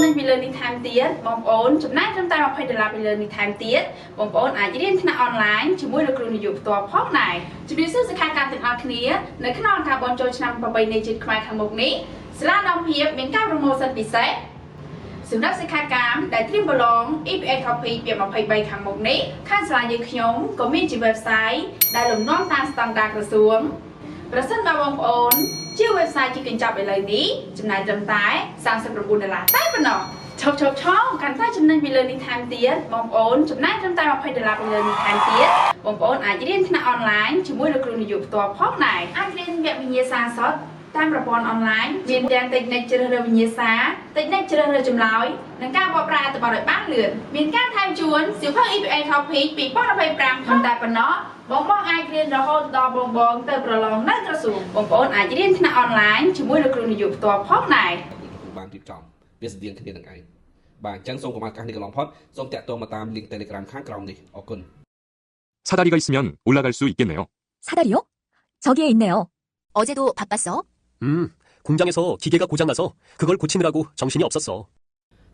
ញពីលើនេះថែមទៀតបងប្អូនចំណាយត្រឹមតែ20ដុល្លារពីលើនេះថែមទៀតបងប្អូនអាចរៀនថ្នាក់អនឡាញជាមួយលោកគ្រូនាយកផ្ទាល់ផងដែរជំរាបសួរសិក្ខាកាមទាំងអស់គ្នានៅក្នុងឱកាសបុណ្យចូលឆ្នាំប្រពៃណីជាតិខ្មែរខាងមុខនេះសាលាដងភាពមានការ promotion ពិសេសសម្រាប់សិក្ខាកាមដែលត្រៀមប្រឡង EPA Topic ពាក្យ23ខាងមុខនេះខាងសាលាយើងខ្ញុំក៏មានជា website ដែលលំនាំតាមស្តង់ដារក្រសួងប្រសិនបើបងប្អូនជា website ជាកញ្ចប់ឥឡូវនេះចំណាយត្រឹមតែ39ដុល្លារតែប៉ុណ្ណោះឈប់ឈប់ឈប់កាន់តែចំណេញពីលើនេះថែមទៀតបងប្អូនចំណាយត្រឹមតែ20ដុល្លារពីលើនេះថែមទៀតបងប្អូនអាចរៀនថ្នាក់អនឡាញជាមួយលោកគ្រូនាយកផ្ទាល់ផងដែរអាចរៀនវគ្គវិញ្ញាសាសុទ្ធតាមប្រព័ន្ធអនឡាញមានទាំងតិចនិកជ្រើសរើសវិញ្ញាសាតិចនិកជ្រើសរើសចម្លើយនិងការបកប្រែអត្ថបទឲ្យបានលឿនមានការថែមជូនសៀវភៅ EPA Topic 2025មិនតែប៉ុណ្ណោះបងបងអាចរៀនរហូតដល់បងបងទៅប្រឡងនៅក្រសួងបងប្អូនអាចរៀនថ្នាក់អនឡាញជាមួយលោកគ្រូនាយកផ្ទាល់ផងដែរ បានរៀបចំវាស្តៀងគ្នានឹងឯងបាទអញ្ចឹងសូមកុំឲ្យឱកាសនេះកន្លងផុតសូមតាក់ទងមកតាម link Telegram ខាងក្រោមនេះអរគុណ 사다리가 있으면 올라갈 수 있겠네요. 사다리요? 저기에 있네요. 어제도 바빴어? 공장에서 기계가 고장나서 그걸 고치느라고 정신이 없었어.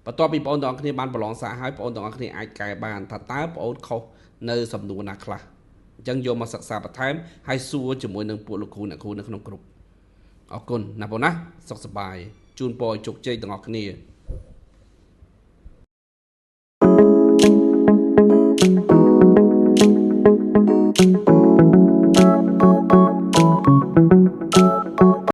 បន្ទាប់ពីបងប្អូនទាំងអស់គ្នាបានប្រឡងសាកហើយបងប្អូនទាំងអស់គ្នាអាចកែបានថាតើបងប្អូនខុសនៅសំណួរណាខ្លះអញ្ចឹងយកមកសិក្សាបន្ថែមហើយសួរជាមួយនឹងពួកលោកគ្រូអ្នកគ្រូនៅក្នុងក្រុមអរគុណណាបងណាសុខសប្បាយជូនពរឲ្យជោគជ័យទាំងអស់គ្នា។